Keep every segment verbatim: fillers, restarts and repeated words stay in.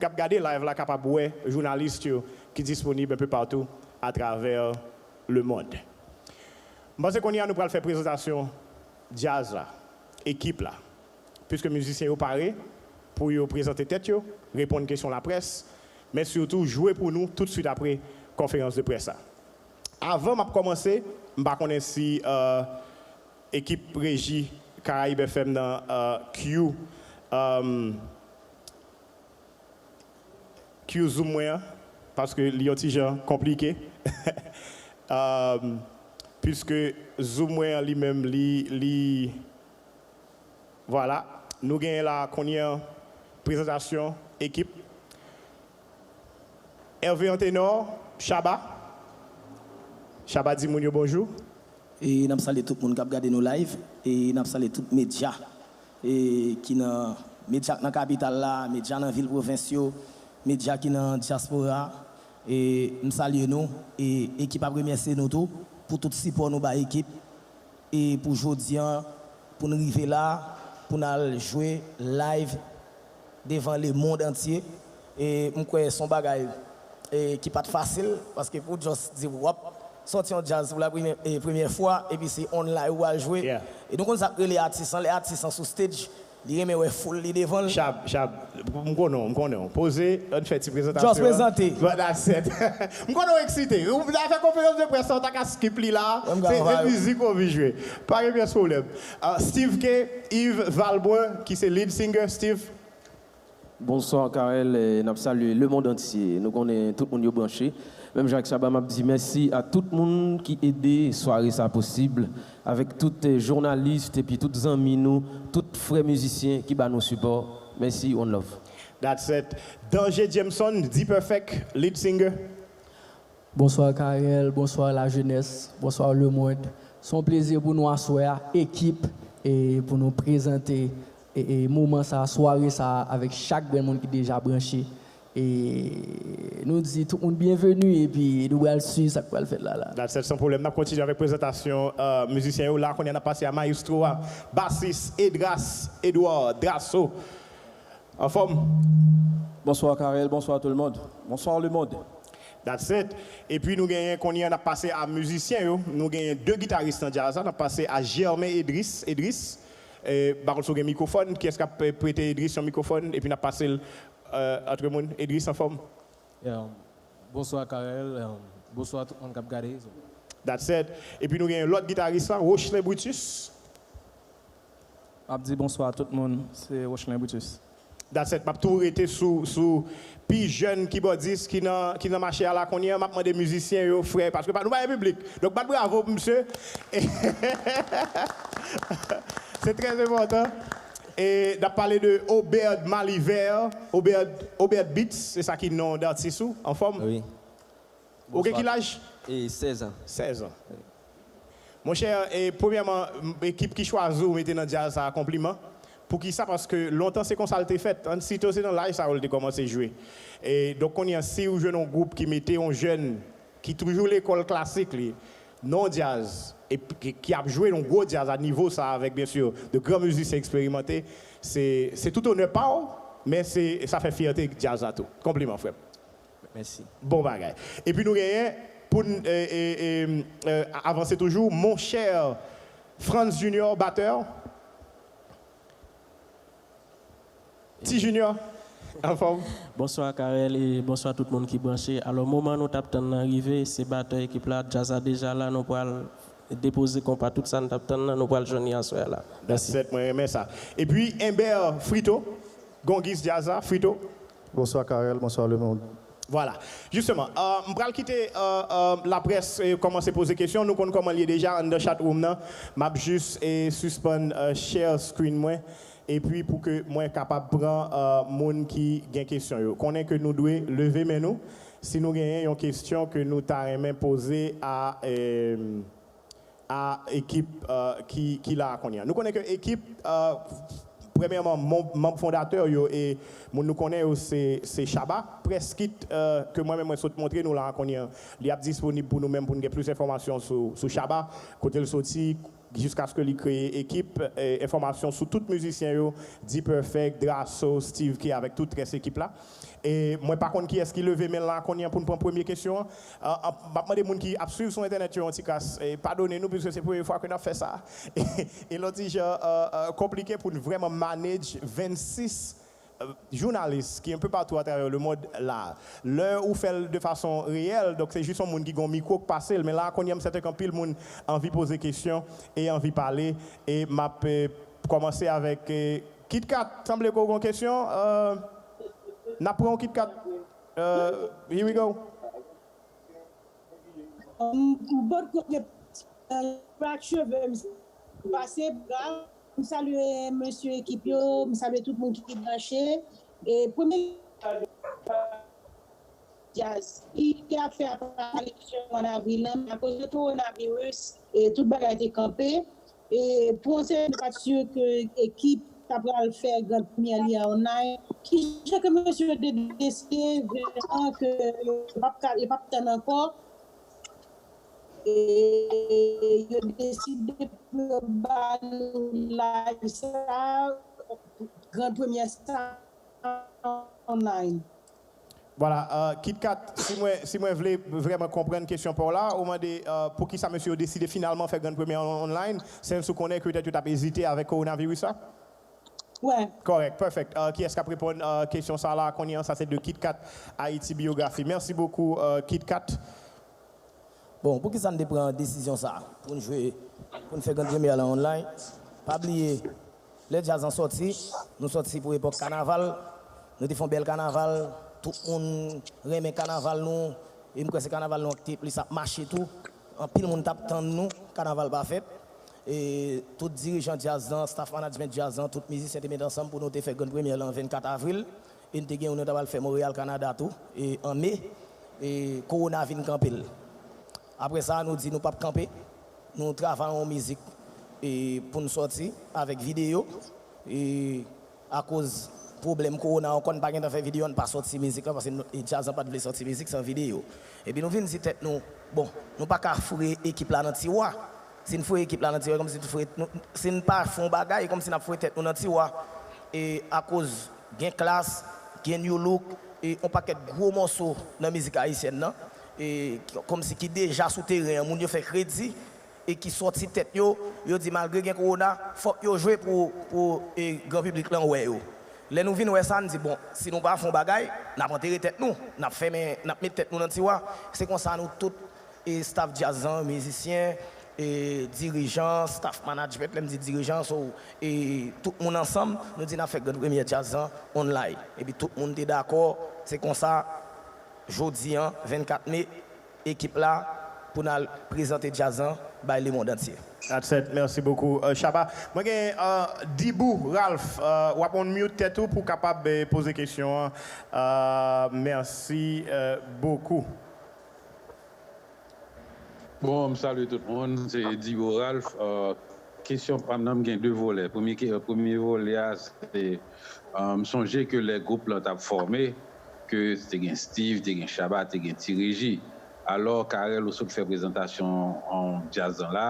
k ap gade live la kapab wè jounalis yo ki disponib enpe patou atravè lemonn. M panse kounye a nou pral fè prezantasyon djaz la, ekip la, piske mizisyen yo pare pou yo prezante tèt yo, reponn kesyon laprès, men sitou jwe pou nou toutswit apre konferans de près la. Avan m ap kòmanse, m pa konnen si, euh, ekip reji Karayib F M nan, euh, Q, euh, Q Zoom mwen an, paske li yon ti jan konplike. Euh, puiske Zoom mwen an li menm, li, li, vwala, nou genyen la kounye a prezantasyon ekip. Hervé Antenor, Shabba. Shabba di moun yo bonjou. E n ap salye tout moun k ap gade nou live. E n ap salye tout medya, e ki nan, medya k nan kapital la, medya nan vil pwovens yo, medya ki nan dyaspora. E m salye nou. E ekip ap remèsye nou tou pou tout sipò nou bay ekip. E pou jodi a, pou n rive la, pou n al jwe live devan lemonn antye. E m kwè se yon bagay, e ki pa t fasil, paske pou w just di w ap sòti yon djaz pou la premyè, e premyè fwa, epi se on live ou al jwe. Yeah. E nou konn sa k rele atis an, lè atis an sou stage, li renmen wè foul li devan l. Chab, Chab, m konnen w, m konnen w. Poze, ann fè ti prezantasyon an. Just prezante. But that's it. M konnen w eksite. Ou ta fè konferans de près la, ou ta ka skip li la. Mwen, m ka anvayi w. Se, se mizik ou anvi jwe. Pa gen pyès pwoblèm. Ah, Steve K, Yves Valbrun, ki se lead singer. Steve. Bonswa, Carel. E n ap salye lemonn antye. Nou konnen tout moun yo branche. Menm jan ak Shabba, m ap di mèsi a tout moun ki ede sware sa posib, avèk tout, eh, jounalis epi tout zanmi nou, tout frè mizisyen ki ba nou sipò. Mèsi, one love. That's it. Danger Jameson, D-Perfect, lead singer. Bonswa, Carel. Bonswa, lajenès. Bonswa, lemonn. Se yon plezi pou nou aswè a, ekip, e pou nou prezante, e, e, moman sa, sware sa, avèk chak grenn moun ki deja branche. E nou di tout moun byenveni, epi nou pral swiv sa k pral fèt la, la. That's it, san pwoblèm. N ap kontinye avèk prezantasyon, euh, mizisyen yo. La, kounye a, n ap pase a mayestwo a, basis Edras Edouard Drasso. Anfòm? Bonsoir, Carel. Bonsoir, tout le monde. Bonsoir, le monde. That's it. Epi nou genyen, kounye a, n ap pase a mizisyen yo. Nou genyen de gitaris nan djaz la. N ap pase a Germain Edris. Edris, eh, m pa konn si w gen mikwofòn. Kiyès k ap, eh, prete Edris yon mikwofòn? Epi n ap pase l, eh, antre moun. Edris, anfòm? Yeah. Bonswa, Carel. Eh, bonswa tout moun k ap gade. That's it. Epi nou genyen lòt gitaris la, Rochelet Brutus. M ap di bonswa tout moun, se Rochelet Brutus. That's it. M ap tou rete sou, sou pi jèn kibòdis ki nan, ki nan mache a la kounye a. M ap mande mizisyen yo, frè, paske pa, nou pa gen piblik. Donk, bat bravo pou misye. Se trè enpòtan. E n ap pale de Oberd Malivert, Oberd, Oberd Beats, se sa ki non datis ou, anfòm? Wi. Ou gen ki laj? E, sèz an. Sèz an. Monchè, e, premyèman, m, ekip ki chwazi w mete nan djaz sa a, konpliman. Poukisa? Paske lontan se konsa l te fèt. Ann site w, se nan laj sa yo l te kòmanse jwe. E, donk, kounye a, si w jwenn yon gwoup ki mete yon jèn ki toujou lekòl klasik li, nan djaz, e p-, ki, ki ap jwe yon gwo djaz a nivo sa a avèk, byen si, de gran mizisyen eksperimante, se, se tout onè pa w, men se, sa fè fyète djaz la tou. Konpliman, frè m. Mèsi. Bon bagay. Epi nou genyen, pou n, e, e, e, e, avanse toujou, monchè Franz Junior, batè. Ti Junior, anfòm? Bonswa, Carel, e bonswa tout moun ki branche. Alò, moman nou t ap tann nan rive, se batè ekip la, djaz la deja la, nou pral depoze konpa, tout sa n t ap tann nan, nou pral jwenn li aswè a la. That's it, mwen renmen sa. Epi, Humbert Frito, gongis djaz la, Frito. Bonswa, Carel, bonswa, le monde. Vwala. Jisteman, euh, m pral kite, euh, euh, laprès, euh, kòmanse poze kesyon. Nou konn kòman l ye deja anndan chat room nan. M ap jis, eh, sispann, euh, share screen mwen. Epi pou ke mwen kapab pran, euh, moun ki gen kesyon yo. Konnen ke nou dwe leve men nou si nou genyen yon kesyon ke nou ta renmen poze a, eh, a ekip, euh, ki, ki la a kounye a. Nou konnen ke ekip, euh, premyèman, mon-, manm fondatè yo e moun nou konnen yo se, se Shabba. Preskit, euh, ke mwen menm mwen sot montre nou la a kounye a, li ap disponib pou nou menm pou n gen plis enfòmasyon sou, sou Shabba, kote l soti, jiskaske li kreye ekip, e, enfòmasyon sou tout mizisyen yo, D-Perfect, Drasso, Steve K avèk tout rès ekip la. E mwen pa konn kiyès ki leve men l la kounye a pou n pran premye kesyon an. An, an, m ap mande moun ki ap swiv sou entènèt yo yon ti kras, e, padone nou, piske se premye fwa ke n ap fè sa. E, e lòt ti jan, e, e, konplike pou n vrèman manage vennsis jounalis ki enpe patou atravè lemonn la. Lè ou fè l de fason reyèl, donk se jis yon moun ki gen yon mikwo k pase l, men la kounye a m sèten ke anpil moun anvi poze kesyon e anvi pale, e m ap, e, kòmanse avèk, e, Kit Kat. Sanble ke w gen yon kesyon, e, n ap pran yon Kit Kat. E, here we go. M bòt kote, e, rak cheve m pase, bra. M salye mesye ekip yo, m salye tout moun ki branche. E premye djaz ki te ap fè aparisyon mwa avril lan, men akoz de kowonaviris, e tout bagay te kanpe. E pou yon seri nou pa t si ke ekip ta pral fè gran premyè li an online. Kijan ke mesye yo te deside vreman ke yo p ap ka, yo p ap tann ankò? E yo deside pou yo ba nou live sa, gran premyè sa online. Vwala, e, Kit Kat, si mwen, si mwen vle vrèman konprann kesyon pa w la, ou mande, e, poukisa mesye yo deside finalman fè gran premyè an online, sans ou konnen ke petèt yo t ap ezite avèk kowonaviris la? Wè. Kòrèk, perfect. E, kiyès k ap reponn, e, kesyon sa la kounye a? Sa se de Kit Kat Haïti Biographie. Mèsi bokou, e, Kit Kat. Bon, poukisa n te pran desizyon sa a pou n jwe, pou n fè gran premyè lan online? Pa bliye, lè djaz lan sòti, nou sòti pou epòk kanaval, nou te fè yon bèl kanaval, tout moun renmen kanaval nou, e m kwè se kanaval nou an ki te plis ap mache tou. Anpil moun t ap tann nou, kanaval pa fèt. E tout dirijan djaz lan, staff management djaz lan, tout mizisyen te met ansanm pou nou te fè gran premyè lan vennkat avril. E n te gen youn nou ta pral fè Montréal, Canada tou, e an me, e kowona vin kanpe l. Apre sa, nou di nou p ap kanpe, nou travay yon mizik e pou n sòti avèk videyo. E akoz pwoblèm kowona ankò, n pa gentan fè videyo, n pa sòti mizik lan, paske nou, e djaz lan pa t vle sòti mizik san videyo. Epi nou vin di tèt nou, bon, nou pa ka foure ekip la nan tiwa. Si n foure ekip la nan tiwa, e kòmsi n foure, nou, si n pa fè yon bagay, e kòmsi n ap foure tèt nou nan tiwa. E akoz gen Klass, gen Nu Look, e yon pakèt gwo mòso nan mizik ayisyèn nan, e kòmsi ki deja sou teren an, moun yo fè kredi, e ki sòti tèt yo, yo di malgre gen kowona, fòk yo jwe pou, pou, e, gran piblik lan wè yo. Lè nou vin wè sa, n di, bon, si nou pa fè yon bagay, n ap antere tèt nou, n ap fèmen, n ap met tèt nou nan tiwa. Se konsa nou tout, e, staff djaz lan, mizisyen, e, dirijan, staff management, lè m di dirijan, so, e, tout moun ansanm, nou di n ap fè gran premyè djaz lan online. Epi tout moun te dakò, se konsa, jodi an, vennkat me, ekip la pou n al prezante djaz lan bay lemonn antye. That's it. Mèsi bokou, e, Shabba. Mwen gen, e, Dibou Ralph, e, w ap unmute tèt ou pou w kapab, e, poze kesyon an. E, mèsi, e, bokou. Bon, m salye tout moun. Se Dibou Ralph. E, kesyon pa m nan, m gen de volè. Premye, ke- premye volè a, se, e, m sonje ke lè gwoup lan t ap fòme, ke te gen Steve, te gen Shabba, te gen Ti Reji. Alò, Carel, ou sot fè prezantasyon, e, djaz lan la,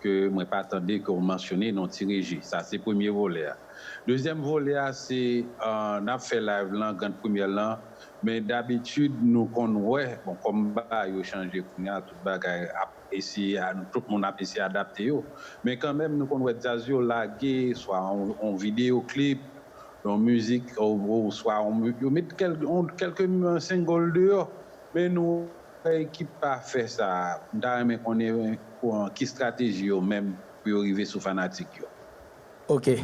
ke mwen pa tande ke w mansyone non Ti Reji. Sa se premye volè a. Dezyèm volè a, se, e, n ap fè live lan, gran premyè lan, men dabitid nou konn wè, bon, kòm bagay yo chanje kounye a, tout bagay ap eseye, a- tout moun ap eseye adapte yo. Men kanmenm, nou konn wè djaz yo lage swa yon, yon videyo klip, yon mizik, o- oswa yon mi- yo met kèl- yon- kèlke single deyò. Men nou wè ekip pa fè sa. M ta renmen konnen ki estrateji yo menm pou yo rive sou fanatik yo. Ok.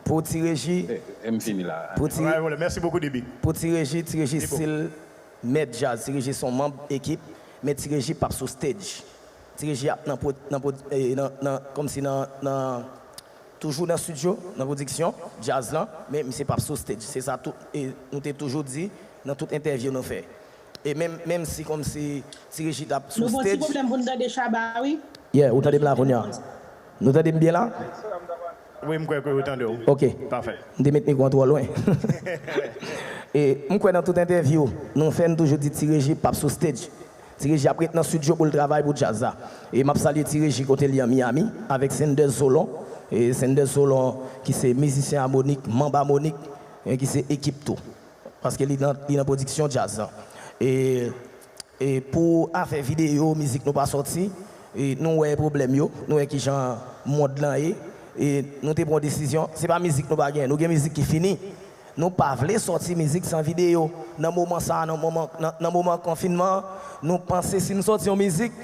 Pou Ti Reji, E, e m fini la. Pou Ti, Alright, volè. Mèsi bokou, Dibi. Pou Ti Reji, Ti Reji Dibo. Still mèt djaz. Ti Reji se yon manm ekip, men Ti Reji p ap sou stage. Ti Reji ap nan, pro- nan, pro- e, nan, nan, kòmsi nan, nan, toujou nan estidyo, nan pwodiksyon djaz lan, men misye p ap sou stage. Se sa tout, e nou te toujou di nan tout entèvyou nou fè. E menm, menm si kòmsi Ti Reji t ap sou Nou gon ti stage. Pwoblèm pou n tande Shabba, wi. Yeah, ou tande m la kounye a? Nou tande m byen la? Wi, m kwè ke ou tande w. Ok. Pafè. M te met mikwo an twò lwen. E m kwè nan tout entèvyou nou fè, n toujou di Ti Reji p ap sou stage. Ti Reji ap ret nan estidyo pou l travay pou djaz la. E m ap salye Ti Reji kote l ye an Miami, avèk Sanders Solon. E Sanders Solon, ki se mizisyen amònik, manb amònik, e ki se ekip tou. Paske li nan, li nan pwodiksyon djaz la. E, e pou afè videyo, mizik nou pa sòti, e nou wè pwoblèm yo, nou wè kijan mond lan ye, e nou te pran yon desizyon, se pa mizik nou pa gen, nou gen mizik ki fini. Nou pa vle sòti mizik san videyo. Nan moman sa, nan moman, nan, nan moman konfinman an, nou panse si n sòti yon mizik,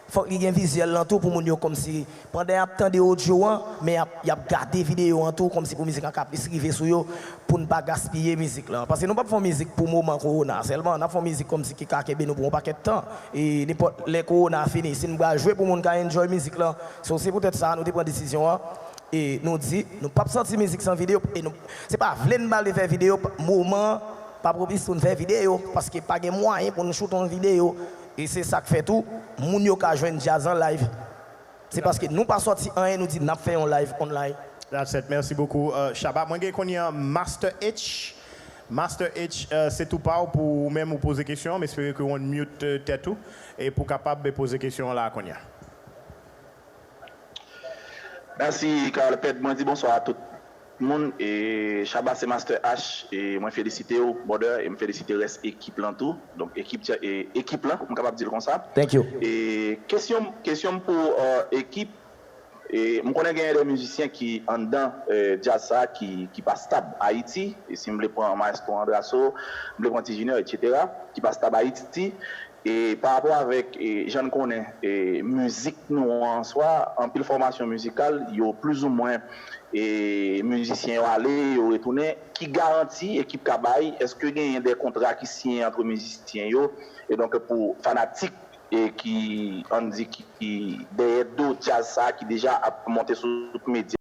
fòk li gen vizyèl lan tou pou moun yo kòmsi, pandan y ap tande odyo an, men y ap, y ap gade videyo an tou, kòmsi pou mizik lan ka plis rive sou yo, pou n pa gaspiye mizik lan. Paske nou p ap fè yon mizik pou moman kowona sèlman, n ap fè yon mizik kòmsi ki ka kenbe nou pou yon pakèt tan. E nenpòt lè kowona fini, si n pral jwe pou moun ka enjoy mizik lan. So, se poutèt sa, nou te pran desizyon an. E nou di, nou p ap sòti mizik san videyo. E nou, se pa vle n pa vle fè videyo, moman an pa pwopis pou n fè videyo, paske pa gen mwayen pou n choute yon videyo. E se sa k fè tou, moun yo ka jwenn djaz an live. Se paske nou pa sòti anyen, nou di n ap fè yon live online. That's it. Merci beaucoup, euh, Shabba. Mwen gen kounye a Master H. Master H, euh, se tou pa w pou ou menm ou poze kesyon an. M espere ke w unmute, euh, tèt ou e pou w kapab poze kesyon an la kounye a. Mèsi, Carl Ped. Mwen di bonswa a tout moun. E Shabba se Master H. E mwen felisite w, brother, e m felisite rès ekip lan tou. Donk, ekip, e, ekip lan, m kapab di l konsa. Thank you. E kesyon, kesyon m pou, euh, ekip, e m konnen genyen de mizisyen ki anndan, euh, djaz sa ki, ki pa stab Ayiti. E si m vle pran Maestro Andraso, m vle pran Ti Junior, etsetera, ki pa stab Ayiti. E pa rapò avèk, e, jan n konnen, e, mizik nou an swa, anpil fòmasyon mizikal, yo plizoumwen, e, mizisyen yo ale, yo retounen. Ki garanti ekip ka bay? Èske genyen de kontra ki siyen ant mizisyen yo? E donk, pou fanatik, e, ki, ann di, ki, ki dèyè do djaz sa, ki deja ap monte sou tout medya,